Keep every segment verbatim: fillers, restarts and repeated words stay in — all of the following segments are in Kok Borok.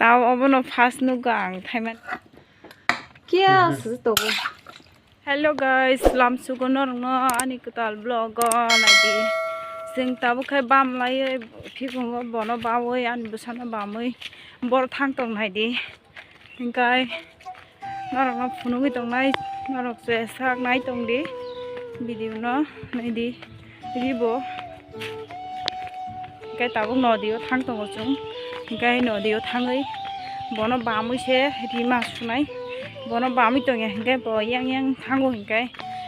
Tao obono first nukgo ang thaiman. Kiya Mhm. Susu togo. Hello guys, lamsugo norokno ani kwtal vlog o naidi. Chwng tabuk khe bam laiwi phikungo bono bawi ani bwsano bamwi bor thang tong naidi. Hinkhe norokno phunugwi tongnai, norok se sak nai tongdi video no naidi. Ribo. Hinkhe tabuk nodi o thang tongo chwng. Hinkhe nodi o thangwi bono bamwi se rima sunai. Bono bamwi tongya hinkhe bo yang yang thango hinkhe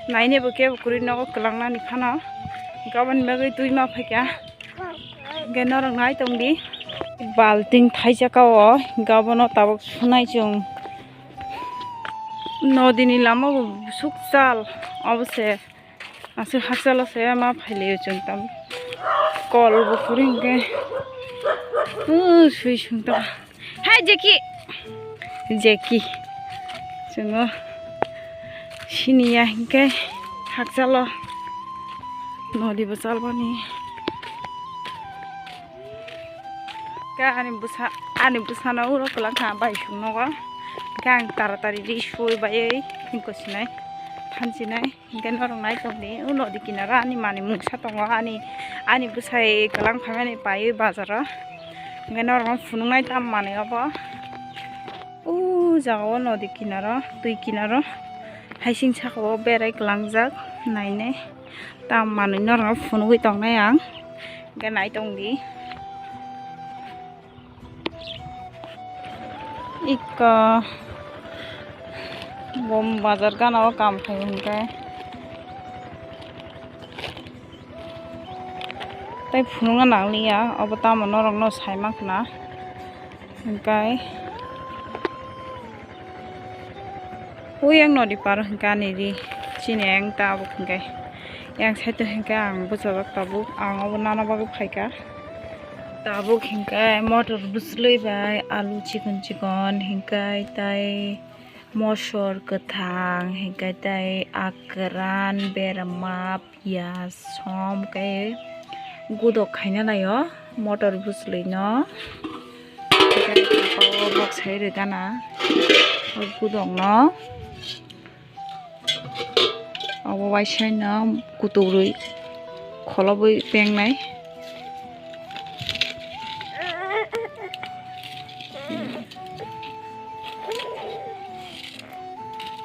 nainebo kebo kwrwi nogo kwlangnani phano. Hinkhe aboni bagwi twi ma phaikha. Hinkhe norok nai tongdi. Balting thaisaka o hinkhe abono tabuk sunai chwng. Nodi ni lama bo suk chal obo se. Aswk hakchalo se ma phailio chwng tam. Kol bo kwrwi hinkhe. Uh, sui sung ta. Hai Jeki. Jeki. Chwngo siniya hinkhe hakchalo. Nodi bo chalbani. Ka ani bwsa, ani bwsano uro kwlwng kha bai sung nogo. Ka ang taratari ri sui baiwi hinko sinai, thansinai. Hinkhe norok nai tongdi, o nodi kinaro ani manwi mungsa tongo, ani, ani bwsai kwlwng phaimani paiwi bazaro. Hinkhe norokno phunuknai tamo manwi obo. O jaga o nodi kinaro, twi kinaro, haising saka o berai kwlangjak nainai. Tamo manwi norokno phunugwi tongnai ang, hinkhe nai tongdi. Ikko bom bazar gana o kam khaio hinkhe. Tei phunukna nangliya, obo tamo norokno sai mankha na. Hinkhe, o yang nodi paro hinkhe ani ri, chini yang tabuk hinkhe. Yang side o hinkhe ang bwchajak tabuk, ang obo nana bagwi phaikha. Tabuk hinkhe motor bwchlwi bai alu chikon chikon hinkhe tei mosor kwthang hinkhe tei akran berma piyaj som khe gudok khaina laio motor bwchlwino. Hinkhe saka o bok sai rwgana o gudokno. Obo waisa no kuturwi kholobwi pengnai.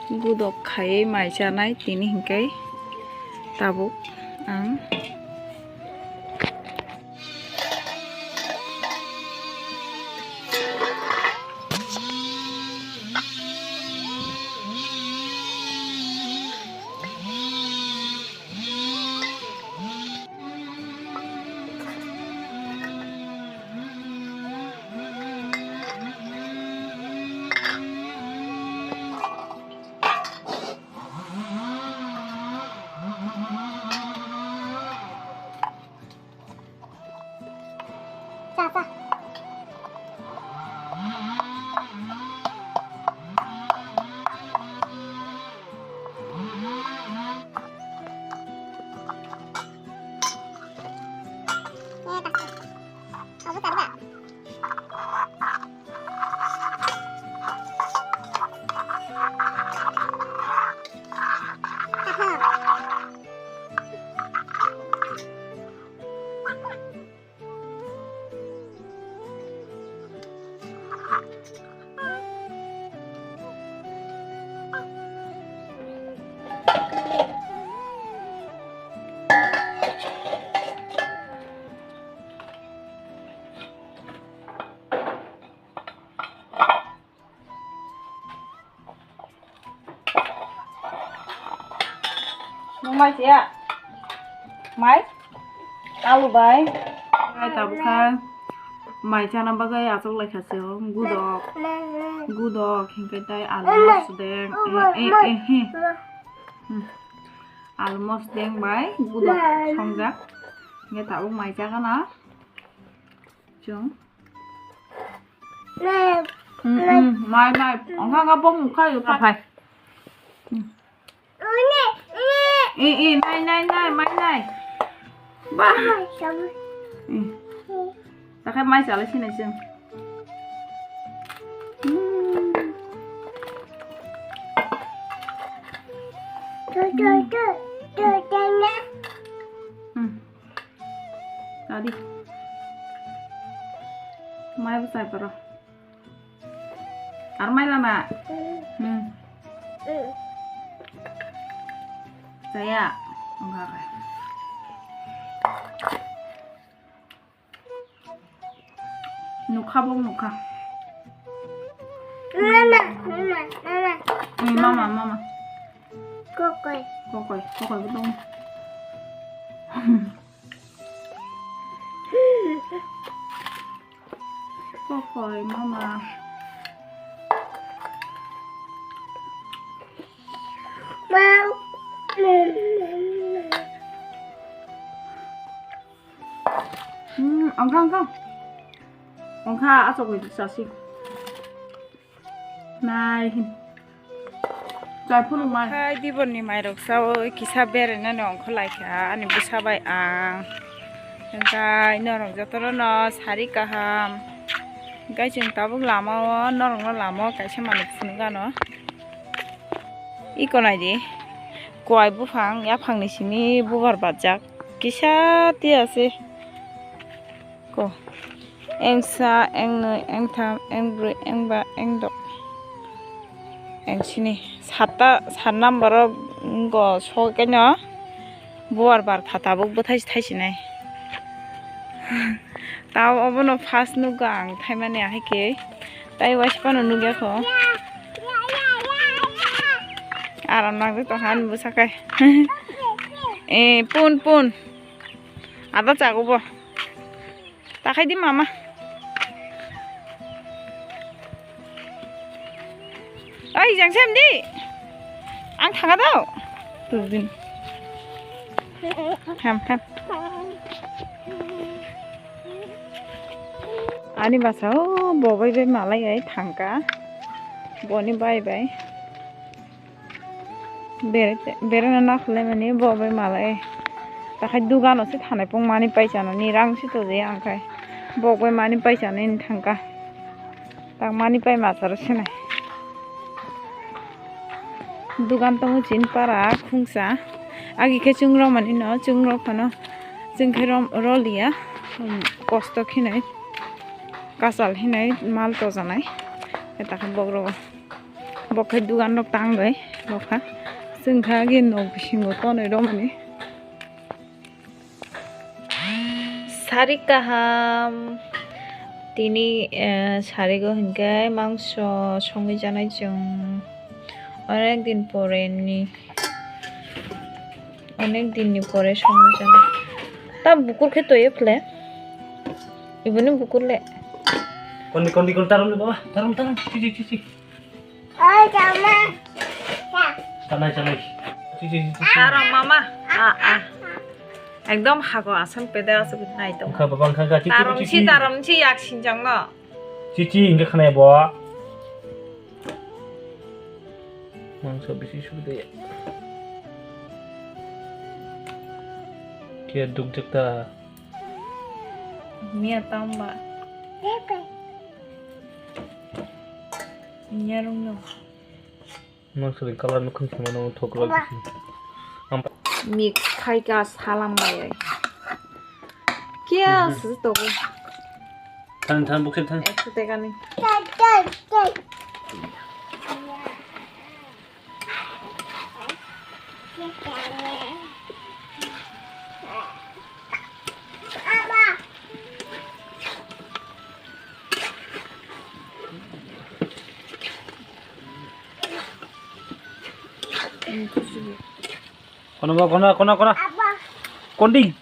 Gudok khaiwi mai chanai tini hinkhe tabuk ang. Nung mai siya? Mai? Alu bai? Mai tabuk kha mai chana bagwi achuk lai kha se o gudok. Gudok hinkhe tei alu mosdeng. Eh, eh, eh, he. Hmm. Alu mosdeng bai gudok songjak. Hinkhe tabuk mai chagana. Chwng. Hmm, hmm, mai, mai. Ongkha, ongkha, bong, ongkha, ongkha, phai. Hmm. Eh, eh, nai, nai, nai, mai, nai. Bah. Hmm. Takhai mai chalai sinai chwng. Mai bwsai borok. Ar mai lama. Hmm. Chaya. Wngkha khe. Nukha bo nukha. Mama, mama, mama. Hmm, mama, mama. Kokoi. Kokoi, kokoi bo dong. Kokoi mama. Mau. Hmm, angka, angka. Angka, asok itu sasi. Nai. Chai phunuk mai. Hai, diborni mairok sao kisa berainani ongkhorlaikha ani bwsa bai ang. Hwnkhe norok jotono no sari kaham. Hwnkhe chwng tabuk lama o norokno lama o kaisa manwi phunuk ano. Iko naidi. Kuai buphang, yaphangni simi bubar barjak. Kisa tiya se. Ko. Engsa, engnwi, engtham, engbrwi, engba, engdok, engsini. Satta, sat number o wngkha sok kaino bubar barkha tabuk bwthai thaisinai. Tao obono first nukgo ang thaimani ahai khe. Tai waisa phano nukya kho. Aram nangwi tongkha ani bwsa khe. Eh, pun, pun. Ada chago bo. Takhai di mama. Oi, jang sem di. Ang thanga dao. Tudin. Ham, ham. Ani bwsa o bo bai bai malai ai thangka. Boni bai bai. Bere, bere na nakhwlai mani bo bai malai. Takhai dugano se thanai pung mani pai chana ni rang si to je ang khai. Bo bai mani pai chana ni thangka. Tak mani pai macharo sinai. Dugan tongo chin para khungsa. Agi khe chwng rok mani no, chwng rok phano chwng khe rom, roliya. Um, kosto khinai. Kasal hinai mal tojanai. Eta khe bok rogo. Bo khe dugan rok tang bai rokha. Chwng kha agi nok bisingo tonwi romani. Sari kaham. Tini, eh, sarigo hinkhe mangso songwi janai chwng. Onek din pore ni, onek din ni pore songwi janai. Ta bukur khe toye phle. Iboni bukur le. Kondi, kondi, kondi, tarum le baba. Tarum, tarum. Chi, chi, chi, chi. Oi, jama. Chanai, chanai. Chi, chi, chi, chi, chi. Tarom mama. Ah, ah. Ekdom hago asam pede asuk nai tong. Wngkha baba, wngkha, wngkha. Chi, chi, tarom chi, chi, chi. Tarom chi yak sinjang no. Chi, chi, hingke khanai bo. Mangso bisi sude. Kia dukjak ta. Mia tamba. Mia rung no. Mangso ni colour nukung sama no thoklo bisi. Mix khai ka salam bai. Kia su to. Than, than, bukse than. Ekso teka ni. Kono ba, kono, kono, kono. Kondi.